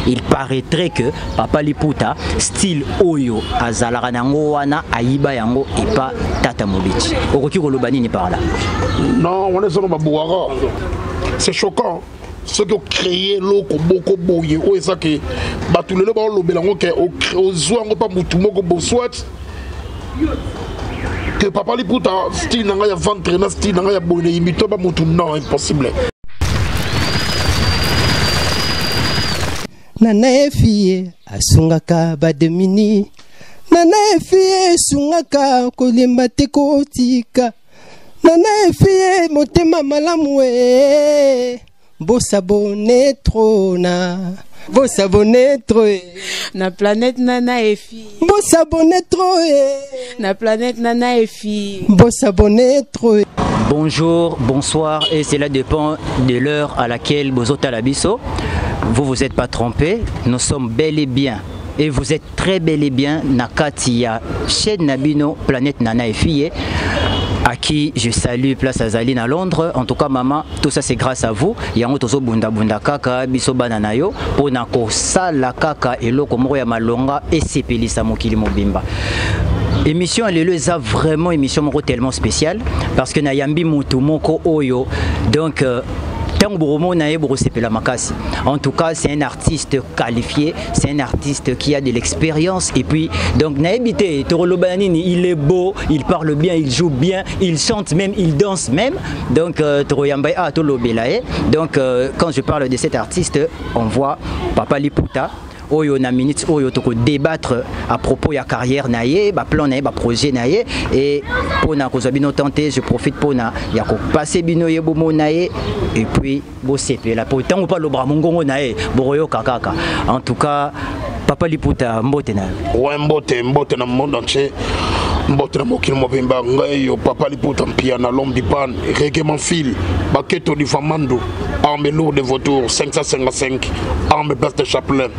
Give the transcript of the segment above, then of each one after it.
Il paraîtrait que Papa Liputa style oyo azalaka nango wana ayiba yango epa Tata Mobeti. Okoki koloba nini par là? Non, wana eza na babwaka. C'est choquant. Soki ocréer eloko moko boye oyo eza ke bato lelo baolobela yango ke ozwa yango mpa motu moko boswat ke Papa Liputa style na ngai ya ventre na style na ngai ya boye na imito ba motu, non, impossible. Nana Efie asungaka bademini, Nana Efie esungaka kolemba te kotika, Nana Efie motema malamu e bosabone trop na bosabone trop e. Na planète Nana Efi. Bosabone trop e. Na planète Nana Efi. Bosabone trop e. Bonjour, bonsoir, et cela dépend de l'heure à laquelle bozotala biso. Vous vous êtes pas trompé, nous sommes bel et bien et vous êtes très bel et bien na kati ya chaîne na bino Planète Nana Efie, à qui je salue, place azali na Londres. En tout cas maman, tout ça c'est grâce à vous. Yango tozo bunda bunda kaka biso bana na yo pona kosala kaka eloko moko ya malonga esepelisa mokili mobimba. Émission ya lelo eza vraiment émission moko tellement spéciale parce que nayambi mutu moko oyo, donc ntango bokomona ye bokosepela makasi. En tout cas, c'est un artiste qualifié, c'est un artiste qui a de l'expérience et puis donc nayebi te tokoloba na nini. Il est beau, il parle bien, il joue bien, il chante même, il danse même. Donc tokoyamba ye ah tolobela ye. Donc quand je parle de cet artiste, on voit Papa Liputa oyo na minute oyo toko débattre à propos ya carrière na ye, ba plan na ye, ba projet na ye. Et pona kozwa bino tente, je profite pona ya ko passer bino ye bomo na ye et puis bosepela po ntango mpo alobaka mongongo na ye bokoyoka kaka. En tout cas Papa Liputa, mbote na yo. Ouais, mbote, mbote na monde entier, mbote na mokili mobimba. Ngai yo Papa Liputa Mpiana, l'homme du pan reggae fil baketo du famando, arme lourde vautour 555, arme place de Chaplin,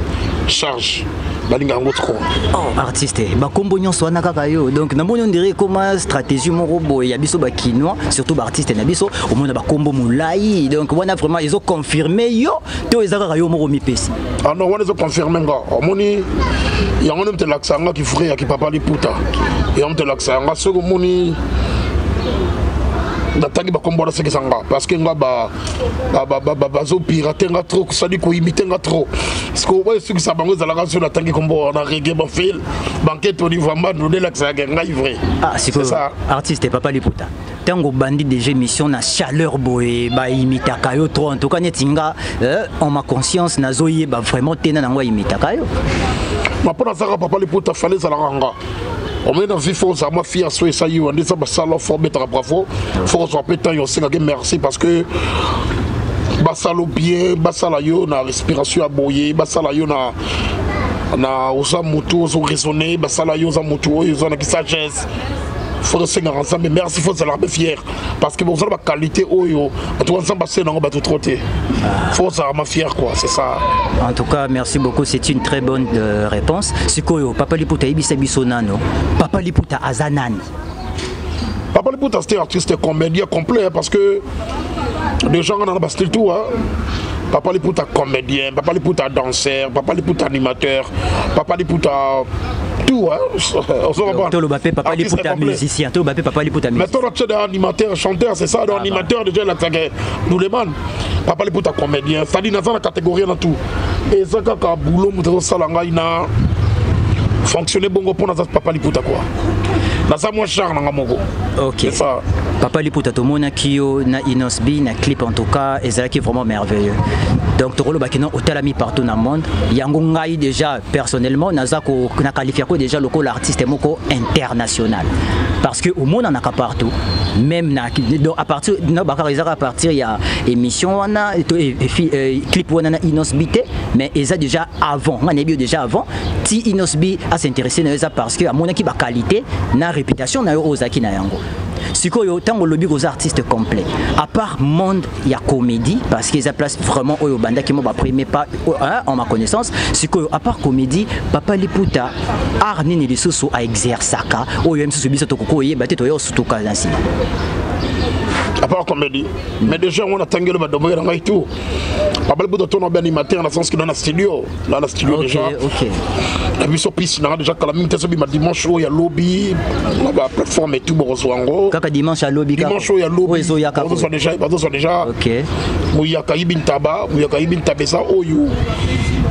charge balinga yango trop. Oh, artiste, bakombo nyonso wana kaka yo. Donc namoni on dirait koma stratégie moko boye ya biso bakinois, surtout baartiste na biso, omona bakombo molai. Donc wana vraiment ezo confirme yo to eza kaka yo moko mipesi? Ah non, wana ezo confirme nga. Omoni yango nde moto elakisa nga ki vrai ya ki Papa Liputa, yango moto elakisa yanga. Soki omoni natangi bakombo wana, sekisa nga parce que nga bazopirate nga trop, sadi koimite nga trop. Parce que oyo esukisa bango ezalaka so natangi kombo wana reggae bafil banquete olive mbandu nde elakisaka ngai vrai. Ah, sikoyo artiste Papa Liputa, ntango obandi déjà émission na chaleur boye, baimitaka yo trop. En tout cas neti nga, en ma conscience, nazoyeba vraiment te na nango aimitaka yo. Ma mpo nazalaka Papa Liputa, fale ezalaka nga. Omoni na vie, fo ozala mwa fier. So esali yo nde eza basala, fo obetaka bravo, fo kozwa mpe ntango osengaki merci parce que basala bien, basala yo na respiration ya boye, basala yo na oza motu ozo raisonner, basala yo oza motu oyo oza na sagesse, fo tosengaka Nzambe merci. Fo ozalaka mpe fier parce que bozala baqualité oyo en tout cas Nzambe asala nango bato trop te. Fo ozalaka ma fier quoi, c'est ça. En tout cas merci beaucoup, c'est une très bonne réponse. Sikoyo Papa Liputa, yebisa biso nano, Papa Liputa aza nani? Papa Liputa, c'était artiste comédien complet hein, parce que déjà on a style tout hein. Papa Liputa comédien, Papa Liputa danseur, Papa Liputa animateur, Papa Liputa tout hein. On se comprend. Toloba pe Papa Artiste Liputa complet. musicien, toloba pe Papa Liputa Mais musicien. toi tu es animateur, chanteur, c'est ça, donc Ah, animateur déjà là nous les man. Papa Liputa comédien, c'est-à-dire dans la catégorie dans tout. Et ça kaka boulot moto sala ngai na fonctionner bongo pona za Papa Liputa quoi. Naza moi genre nanga moko. Ok. C'est ça. Papa Liputa, tomonaki yo na Innoss'B na clip, en tout cas ezalaki vraiment merveilleux. Donc tokolobaki non otalami partout na monde. Yango ngai déjà personnellement naza ko na qualifier ko déjà lokola artiste moko international. Parce que omonanaka partout, même na donc à partir na bakaka ezaka à partir ya émission wana to clip wana na Innoss'B te, mais eza déjà avant. Nga nayebi yo déjà avant ti Innoss'B a s'intéresser na yo, eza parce que amonaki ba qualité na réputation na yo oyo ozalaki na yango. Sikoyo ntango olobi koza artiste complet, à part monde ya comédie, parce que eza place vraiment oyo obandaki mo bapremier pas hein, en ma connaissance. Sikoyo à part comédie, Papa Liputa art nini lisusu aexersaka oyo ye mosusu biso tokoki oyeba te, toya osutuka na nsima? À part comédie, mais déjà on a tangelo badomboki na ngai tout. Papa Liputa tono be animateur na sens que na studio, na studio Ok, déjà. Ok. Na biso piste na déjà kala mingi te, soki ma dimanche oyo ya lobi na ba plateforme et tout, bokozwa yango. Kaka dimanche alobi kaka. Dimanche oyo ya lobi. Oyo ezoyaka. Bazozwa déjà, bazozwa déjà. Muyaka yibi ntaba, muyaka yibi ntaba eza oyo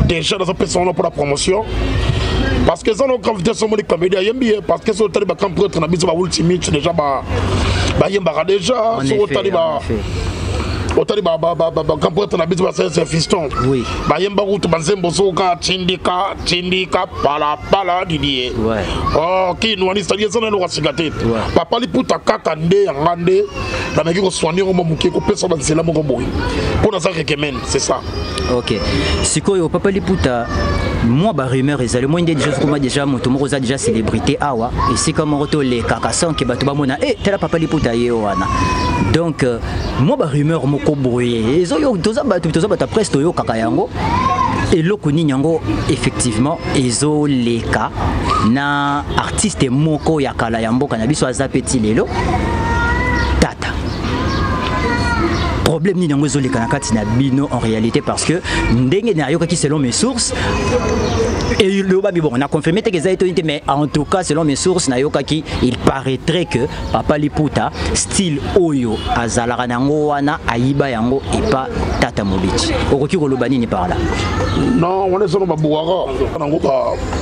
déjà nazopesa wana mpona promotion, parce que eza na grande vitesse. Omoni comédie ayembi ye, parce que soki otali bagrand prêtre na biso, ba Ultimate déjà bayembaka déjà. En Soki effet, otali en ba effet. Otali bagrand prêtre na biso, basense fiston, bayemba kutu banzembo soka tindika tindika palapala didie. Oh, kinwani, c'est-à-dire eza na eloko ya sika te. Papa Liputa kaka nde yanga nde nameki kosoignir mo moke, kopesa banzela moko boye mpo naza rekemene, c'est ça. Ok, sikoyo Papa Liputa, mwa barumeur ezali moi nde déjà okoma déjà moto moko oza déjà célébrité awa, esika moko tolekaka sans ke bato bamona e tala Papa Liputa ye wana. Donc mwa barumeur moko boye ezoyo, toza bato ya presse, toyokaka yango. Eloko nini yango effectivement ezoleka na artiste moko ya kala ya mboka na biso, aza pe ti lelo tata? Problème nini yango ezoleka na kati na bino en réalité? Parce que ndenge nayokaki, selon mes sources, eloba bon, na confirmé te eza etoni te, mais en tout cas, selon mes sources nayokaki, il paraîtrait que Papa Liputa, style oyo azalaka nango wana, ayiba yango epa Tata Mobici. Okoki koloba nini par là? Non, wana eza na babuwara nango,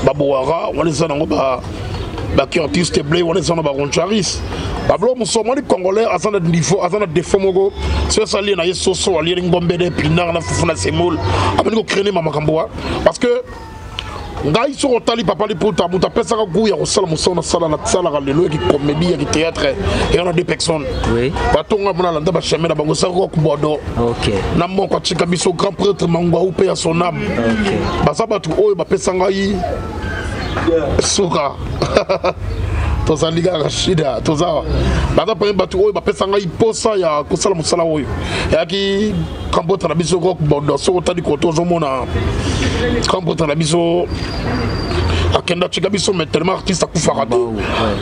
babuwara wana eza nango baki artiste ble, wana eza na baroncharis, babiloko mosusu. Omoni, congolais aza na niveau, aza na défaut moko. So esi alie na ye soso, alie ngombe na épinard na fufu na semoule, abandi kocrene ma makambo wa. Parce que ngai, soki otali Papa Liputa, moto apesaka goût ya kosala mosala nasala, nasalaka lelo yaki comédie, yaki théâtre, eya na deux personnes. Batonga mona alanda bachemin na bango, eza Rock Bodo na moko atika biso, grand prêtre Mangwau mpe ya son âme. Baza bato oyo bapesa ngai suka. Tozali kaka shida, toza baza pene. Bato oyo bapesa ngai posa ya kosala mosala oyo eyaki grand prêtre na biso Rock Bodo. Soki otali kote, ozomona grand prêtre na biso akende, atika biso, mais tellement artiste akufaka te,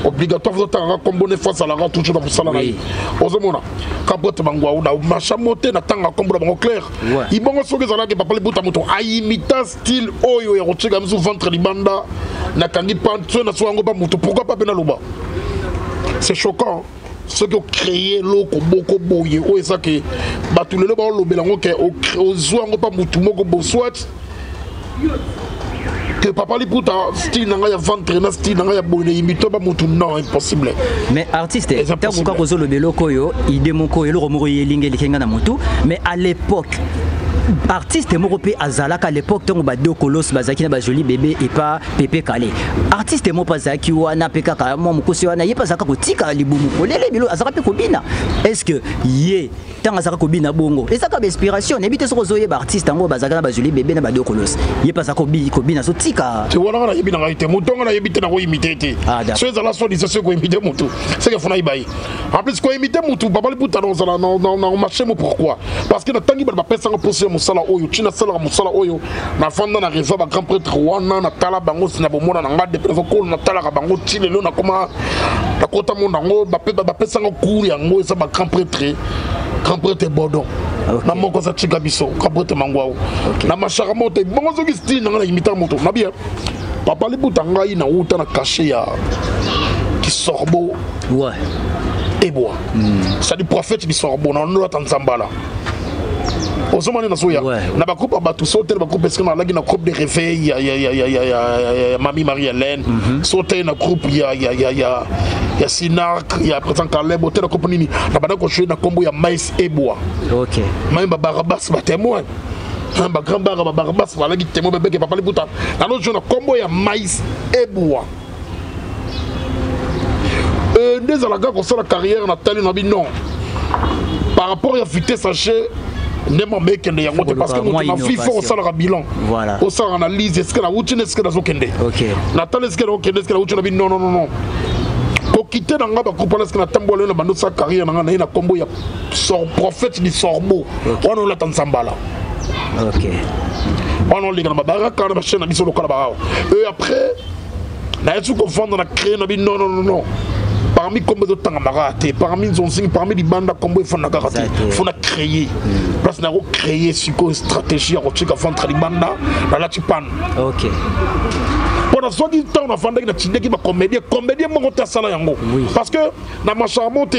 obligatoire ozotangaka kombo ne fo azalaka toujours na mosala na ye. Ozomona grand prêtre Bangwau na machamo te, natanga kombo na bango clair. Ibongo soki ezalaki Papa Liputa moto aimita style oyo ya kotika biso ventre libanda, nakangi pan so na so yango ba moto, pourquoi pas mpe naloba? C'est choquant soki ocréer eloko moko boye oyo eza ke bato lelo baolobela yango ke ozwa yango mpa motu moko bo, soit que Papa Liputa, style na ngai ya ventre na style na ngai ya boye, na imito ba motu, non, impossible. Mais artiste, Eza ntango possible. kaka ozoloba eloko oyo, idée moko, eloko moko eyelingi eleki nga na motu. Mais à l'époque, artiste moko mpe azalaka à l'époque, ntango badokolos bazalaki na bajoli bébé epa Pepe Kale, artiste moko mpe azalaki wana mpe kaka mwa mokosi wana, ye mpe azalaka kotika libumu polele, bilo azalaka mpe kobina. Est ce que ye, ntango azalaka kobina bongo, ezalaka bainspiration? Nayebi te soki ozoyeba artiste yango bazalaka na bajoli bébé na badokolos, ye mpe azalaka kobina, azotika. Te, wana nga nayebi na ngai te, moto nga nayebi te, nakoimite te. Ah, d'accord. So ezala soi-disant soki koimite motu, seke fona yeba ye. En plus, koimite motu, Papa Liputa, nazala na marché mo. Pourquoi? Parce que natangi bato bapesanga mposo ya mosala oyo, ntina nasalaka mosala oyo, nafanda na reva bagrand prêtre wana, natala bango na bomona na nga depuis nazokolo, natalaka bango ti lelo nakoma, nakota mona yango. Bapesanga cours yango, eza bagrand prêtre, grand prêtre Bodon na moko aza tika biso, grand prêtre Mangwao. Na mashaka mo te. Bongo soki style na nga na imitaka moto na bien, Papa Liputa, ngai nauta na cachet ya kisorbo ebwa, c'est-à-dire prophète bisorbo na nolata nzambala. Ozomani nazoya na bagroupe ya bato, so te na bagroupe eske nalaki na groupe de réveil ya Mami Marie Hélène, so te na groupe ya Sinark ya président Caleb, ote na groupe nini, na banda kojouer na nkombo ya Mais Ebwa. Mai babarabas batémoin, bagrand bara babarabas balaki témoin bebeke Papa Liputa nalojouer na nkombo ya Mais Ebwa. Nde ezalaka kosala carrière, natali na bi non, par rapport ya vitesse age nde mama ekende yango te, parce que moto na vie, faut osalaka bilan, osalaka analyse, eske nauti na eske nazokende. Natali eske nakokende, eske nauti na bi non, non, non, non, kokite na nga bagroupe wana. Eske natambola lelo na bando osala carrière na nga, naye na nkombo ya prophète du sorbo wana, olata nzambala wana, oleka na babaraka na bachaîne na biso lokola baawa. Et après nayeti kovanda na créer na bi non, non, non, non, par Parmi kombo ezotangamaka te, parmi nzonzingi, parmi libanda, kombo efanda kaka te. Fo na créer place, nako créer sikoyo stratégie ya kotika ventre libanda, nalati pane. Mpo nazwaki ntango nafandaki, natindaki bacomédien, comédien moko te asala yango, parce que na macharmon te,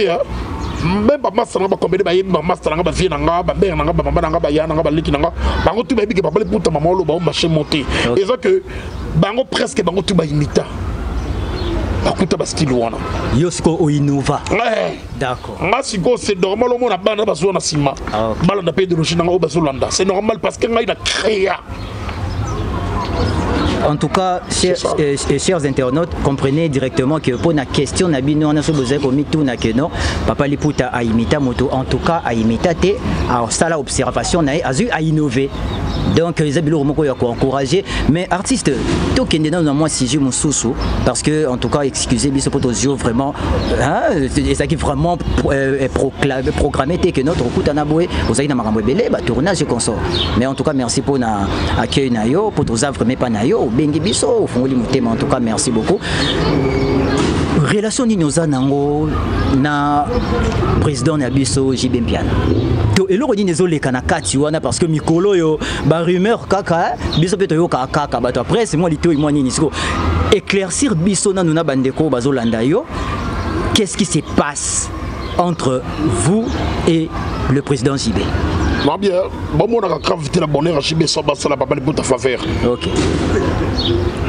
même bamasta nanga, bacomédien bayebi bamasta nanga, bavie na nga, bamere na nga, bamama na nga, baya na nga, baleki na nga, bango tu bayebi ke papa Liputa, mama oloba o marché mo te. Eza ke bango presque bango tu baimita, bakuta bastyle wana. Yo sikoyo oinnova. D'accord. Nga sikoyo, c'est normal omona bana bazwa na nsima. Balanda mpe idéologie nanga oyo bazolanda, c'est normal parce que ngai na créa. En tout cas, chers internautes, comprenez directement que pour la question na bino, on a besoin comme tout na que non, Papa Liputa a imité moto, en tout cas a imité te, alors ça la observation na azu a innové. Donc les biloko moko ya ko encourager, mais artiste tokende dans moi sujet mosusu, parce que en tout cas excusez biso po tozio vraiment, hein, ezalaki vraiment programmé te que notre okutana boye, ozalaki na makambo ebele, ba tournage et consort. Mais en tout cas merci pour na accueil na yo, po toza vraiment pa na yo, obengi biso, ofungoli motema, en tout cas merci beaucoup. Relation nini oza nango na président na biso JB Mpiana? To eloko nini ezoleka na kati wana? Parce que mikolo oyo barumeur kaka, biso mpe toyokaka kaka bato ya presse, mwa litoi mwa nini. Siko éclaircir biso nanu na bandeko bazolanda yo, qu'est-ce qui se passe entre vous et le président JB? Na bien, bamonaka gravité na bonheur ya JB, so basala papa Liputa faveur.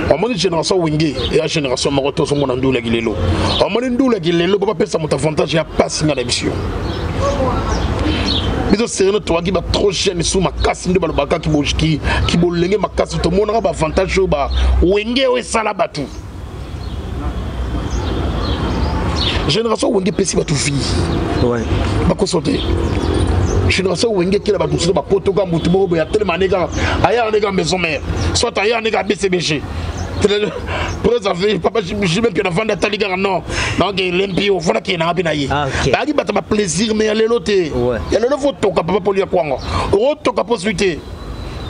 Omoni génération Wenge eya génération moko te. Ozomona ndulaki lelo, omoni ndulaki lelo, po bapesa moto avantage ya pasi. Nga na biso, biso sereno, toyaki ba trop jeune su makasi nde balobaka kibolenge makasi. Tomonaka baavantage oyo ba Wenge oyo esala bato. Génération Wenge epesi bato vie. Bakoso te, génération Wenge ekela bato mosusu bapotoka. Motu moko boye atelema ne kaka, aya ne kaka Maison Mère, soit aya ne kaka BCBG. Président papa JB mpe navandi, atali kaka, non, donc elembi, ofanda kee nanga mpe na ye. Bayaki bato baplaisir, mais ya lelo te. Ya lelo fo toka papa polia kwanga, okotoka mpo sui te.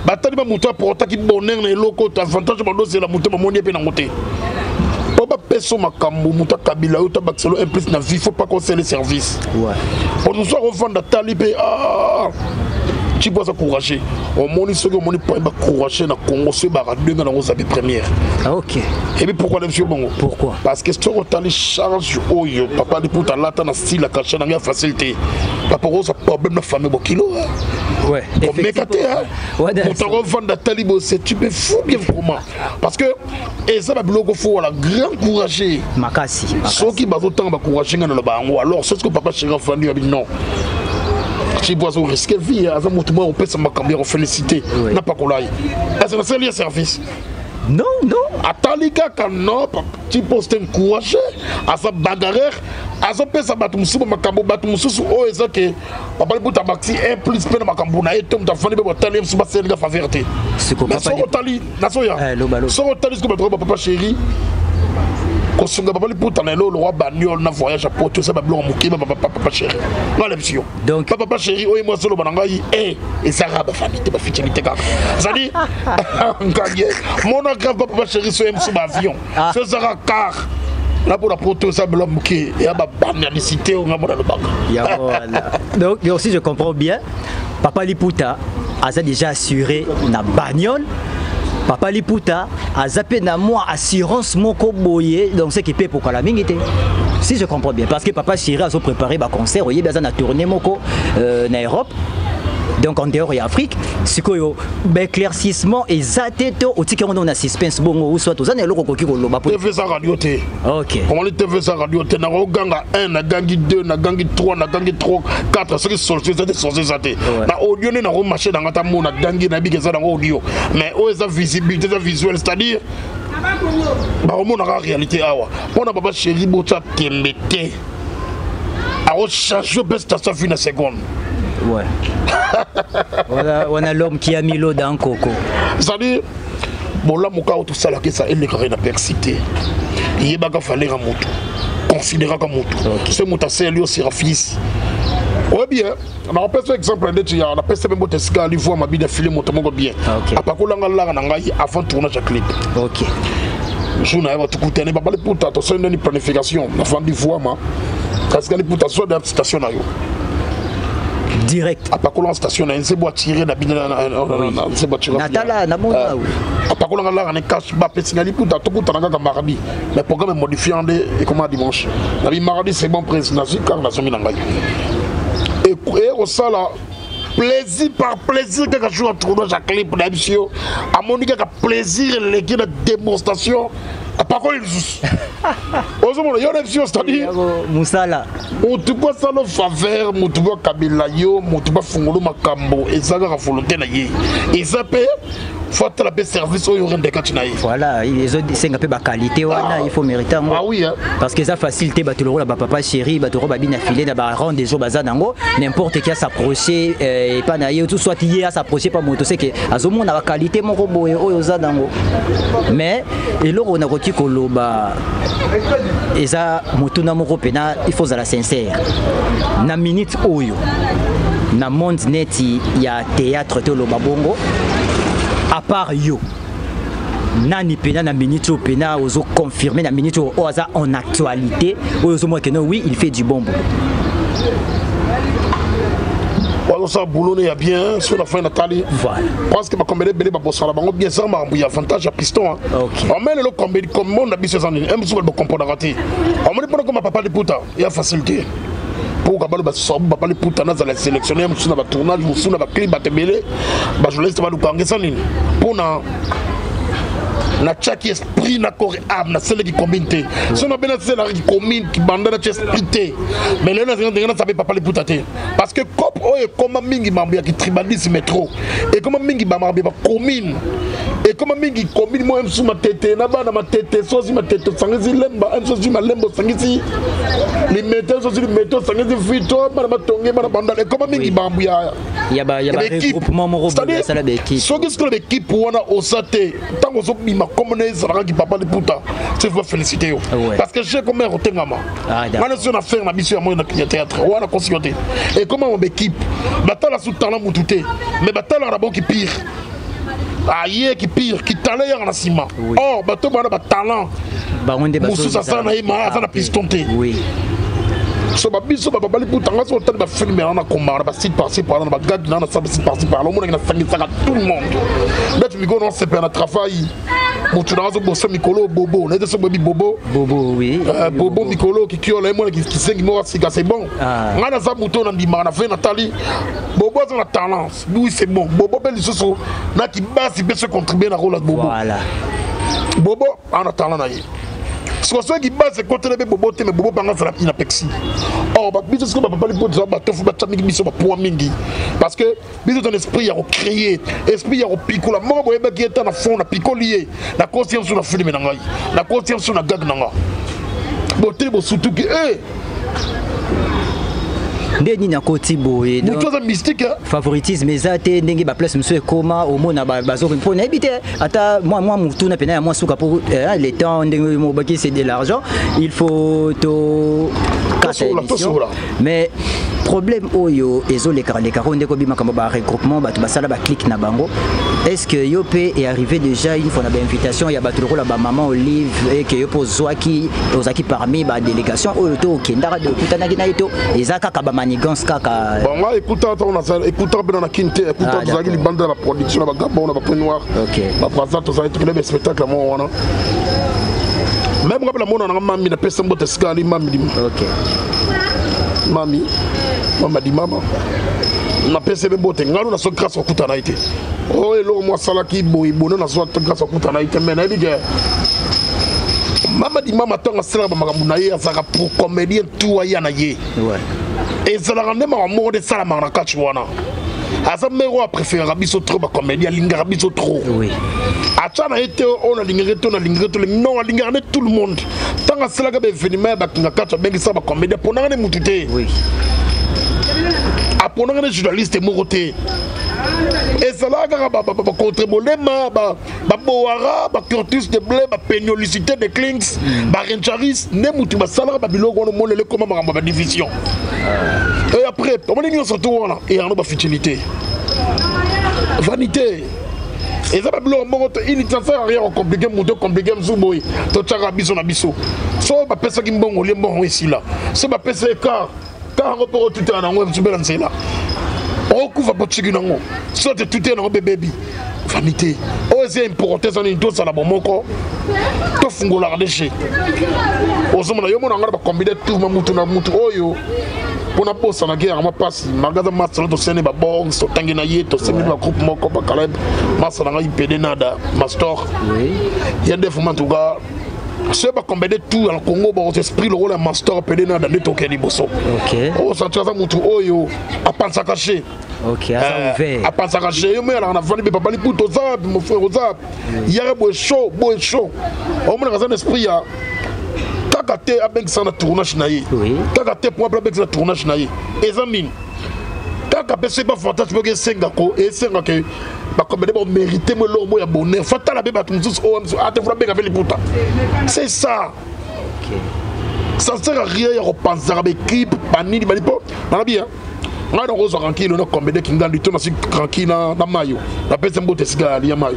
Batali ba moto aportaki bonheur na eloko to avantage, badozela moto bamoni ye mpe nango te mpo bapesa makambo. Moto akabila oyo tabakiselo un plus na vie, faut pas kosele service. Moto akofanda, tali mpe Chipo aza courageux. Omoni, soki omoni point bacourageux na Congo, soki baka ndenge nango ozabi première. Ebi pourquoi na biso bongo? Pourquoi? Parce que soki otali charge oyo papa Liputa alata na style ya cachet nango ya facile te, papa okozwa problème na famille bokilo. Omeka te, moto akovanda, tali bo, c'est tu me fou bien comment, parce que eza babiloko fo wala grand courageux. Makasi. Soki bazotanga bacourageux, nga naloba yango. Alors soki papa chéri afandi, abi non, Chibo azo risque vie, aza motu moko opesa makambo ya kofélicité napakola ye, ese nasali ye service. Non, non. Atali kaka, non, Chipo c'est un courageux, aza bagarreur, azopesa bato mosusu makambo, bato mosusu oyo eza ke papa Liputa bakisi un plus mpe na makambo na ye to moto afandi mpe botali ye mosusu baselinga faveur te. Mais soki otali, nazoya, soki otali soki bato ba papa chéri kosunga papa Liputa na eloko lokwa bagnole na voyage ya poto, eza babiloko moke. Papa chéri nga lebisi yo, papa chéri oyo mwasi oloba na ngai e ezaka bafami te, baficheli te kaka zali ngai mona grave. Papa chéri so ye mosusu baavion, so ezaka car na mpona poto, eza biloko moke ya babanalisité oyo nga mona lobaka. Donc si je comprends bien, papa Liputa aza déjà assuré na bagnole, papa Liputa aza mpe na mwa assurance moko boye, donc ce qui peut pokala mingi te, si je comprends bien, parce que papa chéri azo préparé baconcert, oyebi aza na tournée moko na Europe, donc en dehors ya Afrique. Sikoyo baéclaircissement eza te to otiki yango na suspense bongo, ou soit oza na eloko okoki koloba? TV eza radio te. Omoni, TV eza radio te. Nakoganga 1, nagangi 2, nagangi 3, nagangi 3, 4, soki solution eza te, solution eza te. Na audio nde nakomarche nanga ta mo nagangi, nayebiki eza nango audio, mais oyo eza visibilité, eza visuel, c'est-à-dire bakomonaka réalité awa. Mpona papa chéri, botya tembe te, akochange mpe station fi na seconde. Ouais. Voilà, on a l'homme qui a mis l'eau dans coco. C'est-à-dire, bolamu kaka tosalaka esa elekaka na persi te. Yebaka valeur ya motu, considéraka motu. So moto asali yo service, oyebi, nakopesa exemple ndeti ya napesa mpe mbote esika alivoi mabida file, moto moko bien apakolanga laka na ngai avant tournage ya clip. Jour na ye batukutani babali puta tosali ndeni planification nafandi vuama kasi kali puta zwa da station na yo direct apakolanga station na ye nzembo atire na bino nzembo atire natala namona euh, apakolanga laka ne cash bapesi nga liputa tokutana kaka mardi mais programme emodifie nde ekoma dimanche nabi mardi c'est bon prince nazwi kaka nazongi na ngai ekosala plaisir par plaisir kaka jour ya tournage ya clip na biso yo amoni kaka plaisir eleki na démonstration apakoli lisusu ozomona yo na biso yo c'est-à-dire mosala motu po asala faveur motu po akabela yo motu po afungolo makambo eza kaka volonté na ye eza mpe faut atala mpe service oyo orende kati na ye voilà ezosenga mpe baqualité wana ah. il faut mérite yango ah, oui, hein. parce que eza facile te bato lokola bapapa chéri bato lokola babina file na barang des jours baza nango n'importe qui asapproche euh, epa na ye soit ye asapproche pa moto seke azomona baqualité moko boye oyo oza nango mais eloko nakoki koloba eza motuna moko mpena il faut ozala sincère na minute oyo na monde neti ya théâtre toloba bongo à part yo nani pena na minute oyo pena ozo confirmer na minute oyo oyo aza en actualité oyo ozomona keno oui il fait du bon boulot bazosala boulot ne ya bien soki na fin natali voilà. parce que bacombele ebele babosana bango bien eza makambo ya avantage ya piston omai lelo monde na biso eza nini mosusu bakomponaka te omoni mpona koma papa liputa ya facile te mpo kabalo basabu papa liputa nazala sélectionne ya mosusu na batournage mosusu na baclip bato ebele bajournaliste balukanga eza nini mpona natiaki esprit na corps âme nasalaki commune te so nabe nasalaki commune kibanda natia esprit te mais lelo nazinga ndenge nasabe papa liputa te parce que cope oyo ekoma mingi mambo ya kitribalisme trop ekoma mingi bamambo ya bacommune ekoma mingi commune moko mosusu matete na bana matete sosi matete osangisi lemba sosi malemba osangisi limete sosi limete osangisi vito bana batonge bana bandala ekoma mingi bambo ya ya ba ya ba regroupement moko boye asala ba équipe soki sikoyo ba équipe wana oza te ntango ozobima komona ezalaka kipapa liputa tu vas féliciter yo parce que je comme otengama Ah, wana so na faire na biso ya moi ya théâtre wana kosi yo te ekoma mo équipe batala su talent mutu te mais batalaka na bango ki pire aye ki pire ki talent yaka na nsima or bato bana batalent mosusu aza na ye ma aza na piston te so babiso bababali puta nga so otali bafilme na na komara basite parci par là na bagag na na sa basite parci par là omonaki nasangisaka tout le monde ndeti mikolo nasepela na travail moto na azobosa mikolo bobo naye te so boyebi bobo bobo oui euh, bobo mikolo kikiola ye mwana kisengi moko asika c'est bon ah. ngai naza moto oyo nandimaka na ve natali bobo aza na talent oui c'est bon bobo mpe lisusu na kibasi mpe se contribue na role ya bobo voilà. bobo ana talent na ye sikoyo soki base ekotela mpe bobo te me bobo banga azala inapexi or biso sikoyo bapapa lipo toza batofu batya mingi biso bapoa mingi parce que biso toza na esprit ya kocreye esprit ya kopikola moko boyebaki ye ta na fond napikoli ye nakosi ye mosusu na filme na ngai nakosi ye mosusu na gag na nga boteli bosutuki e eh! nde nini akoti boye moto aza mystique favoritisme eza te ndenge baplace mosusu ekoma omona bazoki mpo nayebi te ata mwa mwa motuna mpena ya mwa suka mpo eh, le temps ndenge mobaki c'est de l'argent il faut to kata émission mais problème oyo ezolekaleka oyo ndeko obi makambo ba regroupement bato basala ba clique na bango est ce que yo mpe est arrivé déjà une fois na bainvitation ya bato lokola bamama olive eke yo mpe ozwaki ozalaki parmi badélégation oyo to okendaka okutanaki na ye to eza kaka bamanigance kaka bon ngai ekuta ntango nazali ekuta mpe na kini te ekuta ah, tozalaki libanda ya baproduction na bagabon na bapoint noir babraza tozalaki tokende baspectacle moko wana meme nga mpe namona nanga mami napesa mbote esika ali mami okay. mami mama di mama napesi ye mbote ngai no naso grâce okuta na ye te oyo oh, eloko mwa asalaki boye bono nazwa grâce okuta na ye te mai nayebi ke mama di mama ntango asalaka bamakambo na ye azalaka pour comédien tout aya na ye ezalaka nde makambo moko nde esalamaka na kati wana aza mère oyo apréféraka biso trop bacomédien alingaka biso trop atya na ye te oyo nalingaka te nalingaka te non alingaka nde tout le monde ntango asalaka baévénement ya bakinga kati abengisaka bacomédien aponaka nde motu te aponaka nde journaliste moko te ezalaka kaka bacontre bolema babowara bacurtus de blé bapegnolicité de clinks hmm. barencharis nde motu basalaka babiloko wana omonele ekoma makambo ya badivision et après omoni nyonso to wana eyano bafutilité vanité. Eza babiloko moko te, inutile, ça sert à rien kocompliquer moto, compliquer mosusu boye. Totyaka biso na biso. So bapesaki mbongo, olie mbongo esila. So bapesa écart kaka yango mpo otutela nango mosusu mpe na nzela okufa mpo tiki nango, so te tutela nango mpe bebi vanité. Oyo eza important, eza nini? Tozala bomoko, tofungolaka DG. Ozomona yo mona nga na bacombine tout ma mutu na mutu oyo mpona bosanaki yanga mapasi magaza masala, tosene babongs, totangi na ye, tosengeli bagroupe moko bakaleb masala ngai pede nada mastor ya nde vraiment. En tout cas, soki bacombine tout na Congo, bakoza esprit lokola ya mastor pede nada nde tokende liboso. Osanti aza mutu oyo apansaka che. Ok, aza ouvert. Apansaka che yo moyalaka na vandi mpe papa liputa oza wapi, mon frère, oza wapi, yaka boye chaud, boye chaud. Omonaka aza na esprit ya kaka te abengisa na tournage na ye. Kaka te po abengisa na tournage na ye eza nini kaka mpe soki bavantage mpoki esengako, esengaka bacomédien bamérite mo eloko mo ya bonheur. Fa tala mpe bato mosusu oyo mosusu ate funa benga mpe liputa, c'est ça. Ça ne sert à rien ya kopanzaka baéquipe banini bali mpo nalobi ya ngai nakozwa tranquille na comédien kingandi to nasi tranquille na mayo, napesi mbote esika ya lia mayo.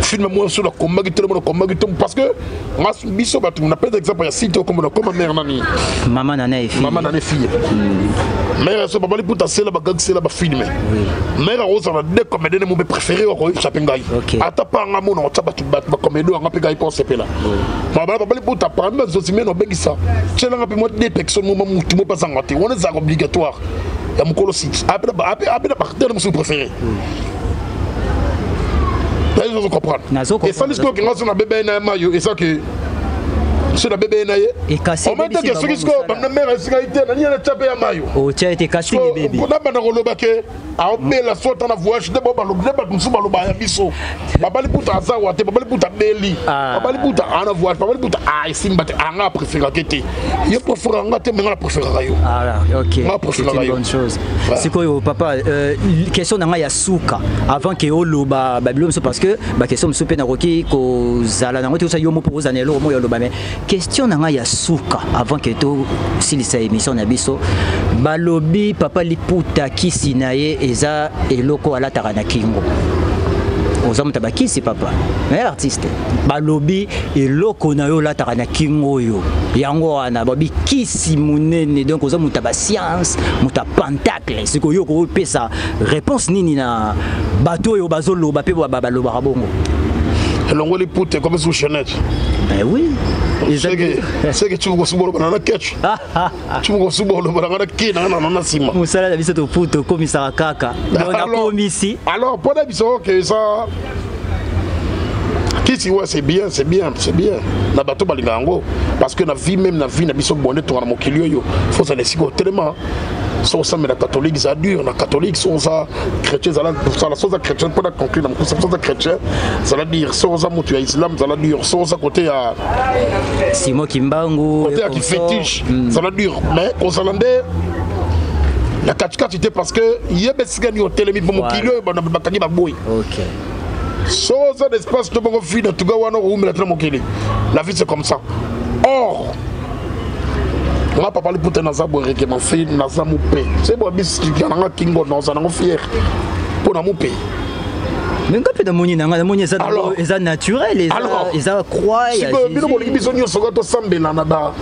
Film moko so nakombaki te, nakombaki te parce que nga biso bato napesa exemple ya site okombo nakoma mare nani. Mama nana efi. Mama nana fille, mare so papa liputa asela bagagisela bafilm. Mare akozala deux comédien mo mpe préféré akoyebisa mpe ngai. Ata pa nga mona otya bato bato bacomédien yanga mpe ngai mpo osepela mabala papa liputa parmi bazosi mene obengisa tielanga mpe mwa deux personnes mo mutu mo mpe azanga te. Wana ezalaka obligatoire ya mokolo site ape na partenaire mosusu préféré. Nazo comprendre. Esali sikoyo kenga so na bebe na mayo, eza ke so na bebe na ye Ekasi. Omai te ke soki sikoyo banda mare esika ye te nani yana tya mpe ya mayo. Otya ete kasi ebebi. Nabanda koloba ke aobela so ata na voyage nde balobi nde bato mosusu baloba ya biso babali puta aza wa te, babali puta beli. Babali puta ana voyage, babali puta a esimba te, anga apréférake te, ye préféraka nga te, me nga na préféraka yo. Ah, ok. Nga C'est préféraka une yo. bonne chose. Sikoyo papa, question na ngai ya suka avant ke oloba babilo mosusu, parce que baquestion mosusu mpe nakoki kozala nango te, osa yo moko ozala na eloko moko ya oloba, mais question na ngai ya suka avant ke tosilisa émission na biso, balobi papa liputa kisi na ye eza eloko alataka na kingo. Oza moto ya bakisi papa, mais artiste, balobi eloko na yo olataka na kingo oyo yango wana babi kisi monene. Donc oza moto ya bascience, moto ya pentacle. Sikoyo yo okopesa réponse nini na bato oyo bazoloba mpe balobaka bongo? Elongoli pute comme sous chaînette. Ben oui. Seke tubu kosuba oloba na ketch, tubu kosuba oloba na nga ki na nsima. Mosala na biso toputa okomisaka kaka. Donc nakomisi. Alors mpo na biso ke eza kisi, ouais, c'est bien, c'est bien, c'est bien na bato balinga yango, parce que na vie même, na vie na biso bonde tonga na mokili oyo, faut ozala esika otelema. So osambela catholique, eza dur na catholique. So oza chrétien, ezala sala. So oza chrétien, mpona conclure na mokusa, so oza chrétien, zala dur. So oza moto ya islam, zala dur. So oza côté ya Simon Kimbangu côté ya kifétiche, zala dur. Mais kozala nde na katikati te, parce que yeba esika nini otelemi, mpo mokili oyo bakangi baboyi. So oza na espace to bongo vie na tuka wana okoumela te na mokili. La vie, c'est comme ça. Or nga papa liputa naza boye rekema fi, naza mope se boya bisika nanga kingo, naza nango fier mpo na mope. Mais nga mpe namoni na nga, namoni eza eza naturel, eza croix ya Sikoyo bino bolingi biso nyonso kaka tosambela na ba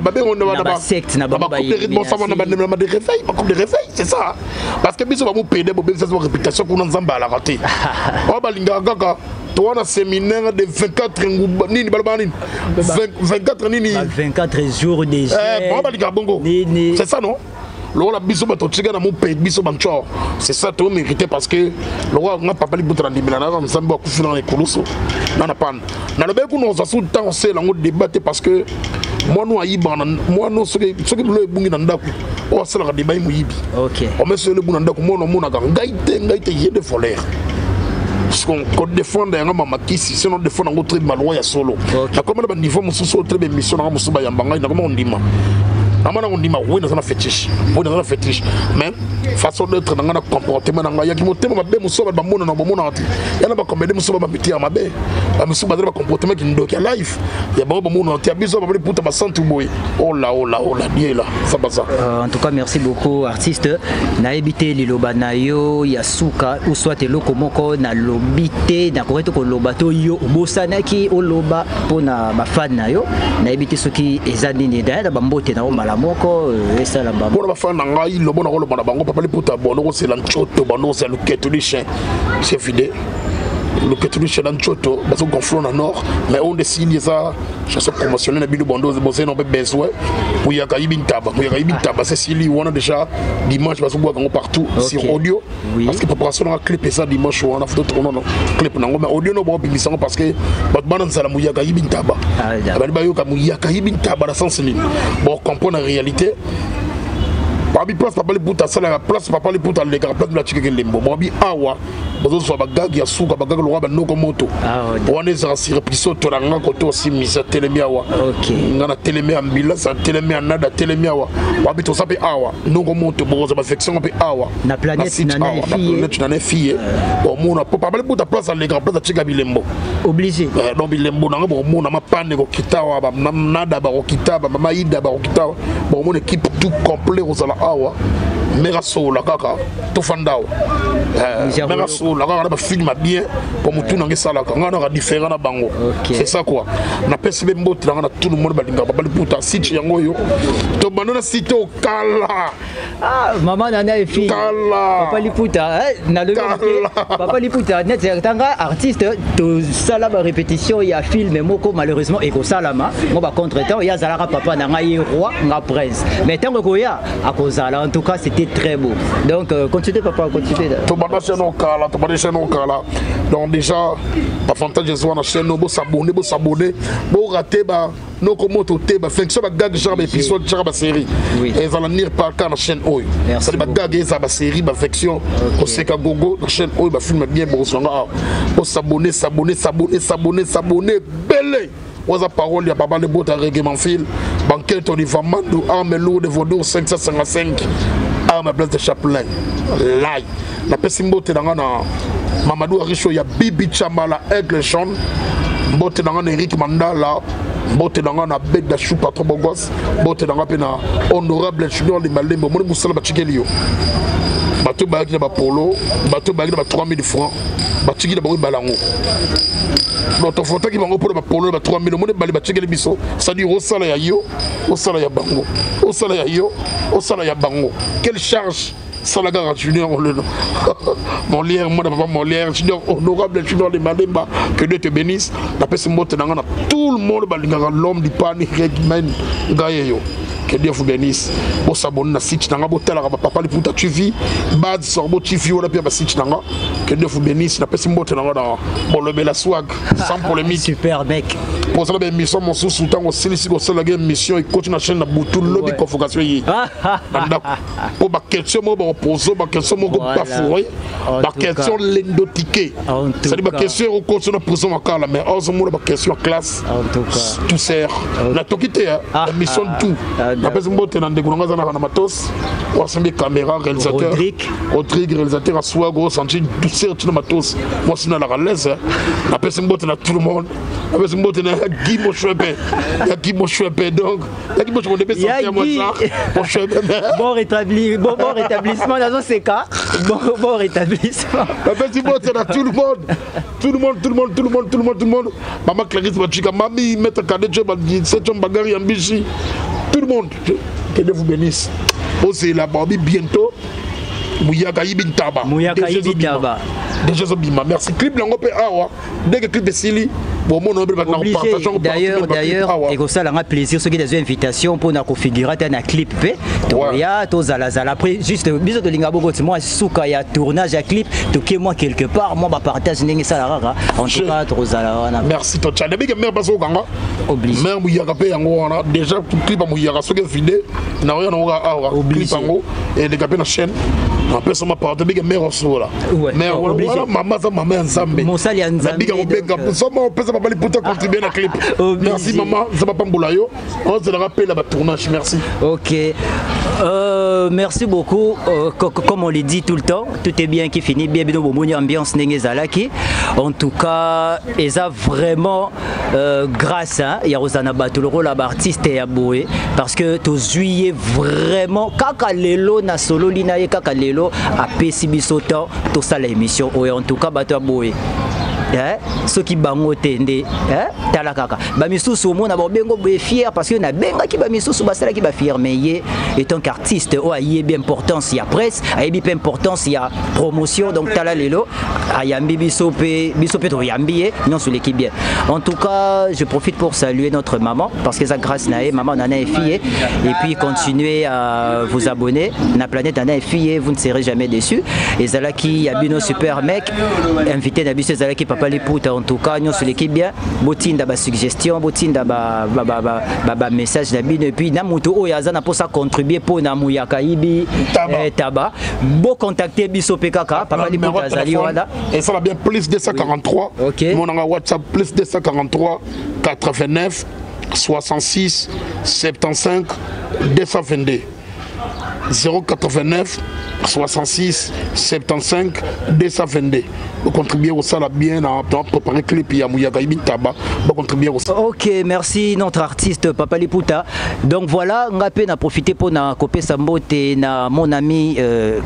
babengo Na basecte na bango. Na de réveil, bagroupe de réveil, c'est ça. Parce que biso bamopede bobebisa ba réputation kuna. Nzambe alaka te oyo balingaka kaka to wana séminaire de 24 nguba nini, balobaka nini, 24 nini. 24 jours de jeûne. Bango balingaka bongo. Nini. C'est ça, non? Lokola biso bato tika na mope biso bancor, c'est ça to mérité, parce que lokola nga papa libuta na ndimela naza Nzambe akufi na ekulusu na na pana nalobaki kuna ozwa su ntango osala yango débat te, parce que mwana ayibaka na mwana soki bilo ebungi na ndako oyo asalaka débat ye moyibi. Omesi oyo ebungi na ndako, mwana omonaka ngai te, ngai te, ye de voleur. Kodéfendre yango mamakisi, sinon défendre yango très maloi ya solo. Nakoma na baniveau mosusu oyo très bémission nanga mosusu bayamba ngai, nakoma kondima. Mama nango ndima, oui, naza na fétiche, oui, naza na fétiche, mais façon d'être na nga na comportement na ngai yaki motema mabe. Mosusu bato bamonana, bomonaka te. Ya na bacomédie mosusu bamiti ya mabe, bamisusu baza na bacomportement kindoki ya life ya bango, bamonana te. Ya biso babali puta basantu boye, ola ola ola diela sabaza. En tout cas, merci beaucoup, artiste. Nayebi te liloba na yo ya suka ou soit eloko moko nalobi te, nakoki te koloba to yo obosanaki oloba mpona bafan na yo. Nayebi te soki eza nini. Daya na bambote na yo mbala moko, esala ba Mpona bafan na ngai, lobo na koloba na bango, Papa Liputa, bondo kosela ncoto, bando kosela luketo du chien, c'est vide, luketo du chien na ncoto bazogonflo na nord. Mais oyo nde esili, eza chanson promotionnelle na bino. Bondo bozali na mpe besoin Muyaka yibi ntaba, Muyaka yibi ntaba, sesili wana déjà. Dimanche bazobwaka yango partout sur audio, parce que préparation nanga clip eza dimanche wana. Foto tourna clip nango, mais audio no baobimisa yango parce que bato bana nzala Muyaka yibi ntaba. Bali bayoka Muyaka yibi ntaba na sens nini, bocomprendre réalité. Babi place Papa Liputa asalaka, place Papa Liputa alekaka, place bila tikeke lembo. Babi awa bazozwa bagage ya suka, bagage lokwa banoko moto wana ezala sur biso. Tolanga kote osimisa telemi awa, nga na telemi, ambulance atelemi, anada atelemi awa. Babi toza mpe awa, noko moto, bokozwa bafection mpe awa. Na planète. Na planète na fille, omona po Papa Liputa place alekaka, place atika bilembo. Obligé. Donc bilembo nango bokomona mapande kokita awa, banada bakokita, bamama Ida bakokita awa, bokomona équipe tout complet kozala awa. Mare asola kaka, tofanda awa, mare asola kaka na bafilme bien po motu nanga esalaka ngai naka différent na bango. C'est ça quoi. Napesi mpe mbote nanga na tout le monde balingaka Papa Liputa. Site yango oyo tobanda na site okala. Ah, maman Nana et fille. Kala. Papa Liputa, eh, na le Papa Liputa, net tanga artiste to sala ba répétition ya film moko, malheureusement ekosalama. Mo ba contretemps ya zalaka papa na ngai roi nga prince. Mais tango koya akozala, en tout cas c'était très beau. Donc continuez papa, continuez. To banda chaîne okala, to banda chaîne okala. Donc déjà avantage ezwa na chaîne, bo s'abonner, bo s'abonner, bo rater ba noko moto te, bafonction, bagag, genre baépisode, genre basérie ezala nir par ka na chaîne oyo. Sadi bagag eza basérie, bafiction, koseka gogo na chaîne oyo, bafilme bien bozwanga awa. Bosabone, sabone, sabone, sabone, sabone bele. Oza parole ya Baba Lebota, Reggae Banquette Oliver Mando, arme lourde, Vodour 555, arme Blaise de Chaplin lai. Napesi mbote na nga na Mamadou Aricho ya Bibi Chamala, Aigle Jaune. Mbote na nga na Eric Mandala, mbote na nga na Beda Chou, patron bogos. Mbote na nga mpe na honorable Junior Limalembe. Omoni mosala batikeli yo, bato bayaki na bapolo, bato bayaki na ba 3000 francs, batiki na bango ebala yango. Donc tofotaki bango mpona bapolo na ba 3000. Omoni ebale batikeli biso, c'est-à-dire osala ya yo, osala ya bango, osala ya yo, osala ya bango. Quelle charge! Sala kaka Junior Olelo Molière, mwana papa Molière, Junior, honorable Junior de Malemba, que Dieu te bénisse. Napesi mbote na nga na tout le monde balingaka l'homme du pani regmen ngai eyo. Que Dieu vous bénisse. Bosabone na site na nga, botalaka bapapa Liputa TV, Bad Sorbo TV wana mpe basite na nga. Que Dieu vous bénisse. Napesi mbote na nga na Bolobela Swag sans polémique. Super mec. Kosala baémission mosusu, ntango osilisi kosalaka émission, ekoti na chaîne na butu lobi, convocation ye na ndako mpo baquestion moko bakopose, baquestion moko bafourré, baquestion lendotike, c'est-à-dire baquestion ekokoti na prison makala, mais ozomona baquestion ya classe tout sert natoki te émission tout. Napesi mbote na ndeko nanga aza na matos, oyo asimbi caméra, réalisateur Rodrigue, réalisateur aswago osanti douceur tina matos, mwasi nalaka l'aise. Napesi mbote na tout le monde. Napesi mbote na Guy Moshwepe, ya Guy Moshwepe. Donc ya Guy Moshwepe ndebe sorti ya moi Moshwepe. Bon rétabli, bon, bon rétablissement nazoseka, bon, bon rétablissement. Napesi mbote na tout le monde, tout le monde, tout le monde, tout le monde, tout le monde, tout le monde. Mama Clarisse Bachika, mami maître Kadecho Septième Bagari Yambishi, tout le monde, que Dieu vous bénisse. Ozela babi bientôt Muyaka yibi ntaba. Muyaka yibi ntaba. Déjà ezobima. Merci. Clip yango mpe awa, ndenge clip esili, bomona. D'ailleurs, d'ailleurs, ekosalanga plaisir soki nazwi invitation mpona kofigura te na clip mpe tokoya tozalazala. Après juste biso tolinga bongo ti mwa suka ya tournage ya clip, toke mwa quelque part, mwa bapartage ndenge esala kaka. En tout cas tokozala wana. Merci. Totya nabike mare bazokanga. Obligé. Mare Muyaka mpe yango wana déjà clip ya Muyaka soki vide naoya nango awa, clip yango eleka mpe na chaîne. Napesa ma pardon, bika mère osola. Mère wana, mama aza mama ya Nzambe. Mosali ya Nzambe. Nabika kobenga soma opesa papa Liputa contribue na clip. Merci mama, Nzambe apambola yo. Ozelaka mpe na batournage, merci. Ok. Merci beaucoup. Comme on le dit tout le temps, tout est bien qui finit bien. Bino bomoni ambiance ndenge ezalaki. En tout cas, eza vraiment grâce, hein, ya kozala na bato lokola baartiste ya boye, parce que tozwi ye vraiment kaka lelo na sololi na ye, kaka lelo apesi biso temps tosala émission oyo. En tout cas, bato ya boye, soki bango te nde tala kaka bamisusu omona babengo boye fier, parce que nabengaki bamisusu basalaki bafier, mais ye étant qu'artiste oyo ayebi importance ya presse, ayebi mpe importance ya promotion. Donc tala lelo ayambi biso mpe, biso mpe toyambi ye, nyonso eleki bien. En tout cas, je profite pour saluer notre maman, parce que eza grâce na ye, maman Nana Efie. Et puis continuez à vous abonner na Planète Nana Efie, vous ne serez jamais déçus. Ezalaki ya bino super mec, invité na biso ezalaki Papa Liputa. En tout cas, nyonso eleki bien. Botinda basuggestion, botinda bamessage na bino, et puis na moto oyo aza na mposa contribuer mpo na Muyaka Yibi Taba. Taba, bocontacte biso mpe kaka Papa Liputa azali wana. Esala bien plus 243. Monanga WhatsApp plus 243 89 66 75 222, 089 66 75 222. Bocontribue kosala bien na préparer clip ya Muyaka Yibi Taba, bocontribue kosala. Ok, merci notre artiste Papa Liputa. Donc voilà, nga pe na profité pour na kopesa mbote na mon ami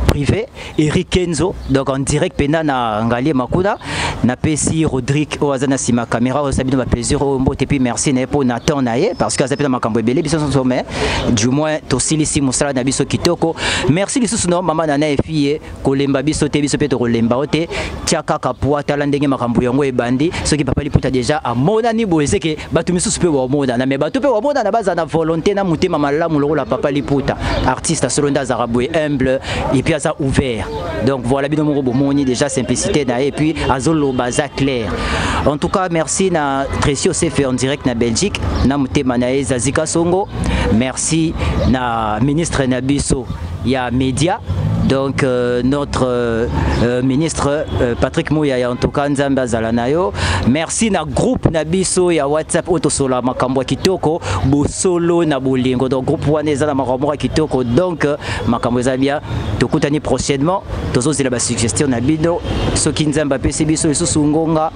privé Eric Kenzo, donc en direct pena na Ngaliema kuna, na pesi Rodrigue oyo aza na sima caméra oyo sabino ba plaisir oyo mbote, puis merci na ye po na temps na ye, parce que aza pe na makambo ebele biso nyonso, mais du moins tosilisi mosala na biso kitoko. Merci lisusu na mama Nana Efie, kolemba biso te, biso mpe tokolemba yo te. Tia kaka poa, tala ndenge makambo yango ebandi. Soki Papa Liputa déjà amonani boye, seke bato misusu mpe bamonana, mais bato mpe bamonana bazala na volonté na motema malamu lokola Papa Liputa. Artiste asolo nde azalaka boye, humble et puis aza ouvert. Donc voilà, bino moko bomoni déjà simplicité na ye, et puis azoloba aza clair. En tout cas, merci na Tracy Osefe en direct na Belgique, na motema na ye Zazika Songo. Merci na ministre na biso ya média, donc notre ministre Patrick Muyaya. En tout cas, Nzambe azala na yo. Merci na groupe na biso ya WhatsApp oyo tosola makambo ya kitoko, bosolo na bolingo. Donc groupe wana eza na makambo moko ya kitoko, donc makambo eza bien. Tokutani prochainement, tozozela basuggestion na bino. Soki Nzambe apesi biso lisusu ngonga,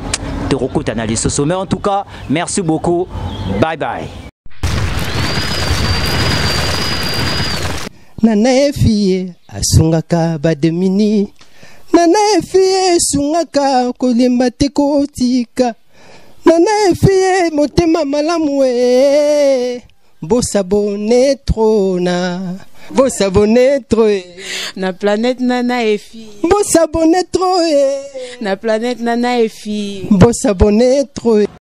tokokutana lisusu. Mais en tout cas, merci beaucoup, bye bye. Nana Efie asungaka bademini, Nana Efie esungaka, kolemba te kotika. Nana Efie motema malamu e, bosabonner trop na, bosabonner trop e. Na Planète Nana Efi. Bosabonner trop e. Na Planète Nana Efi. Bosabonner trop e.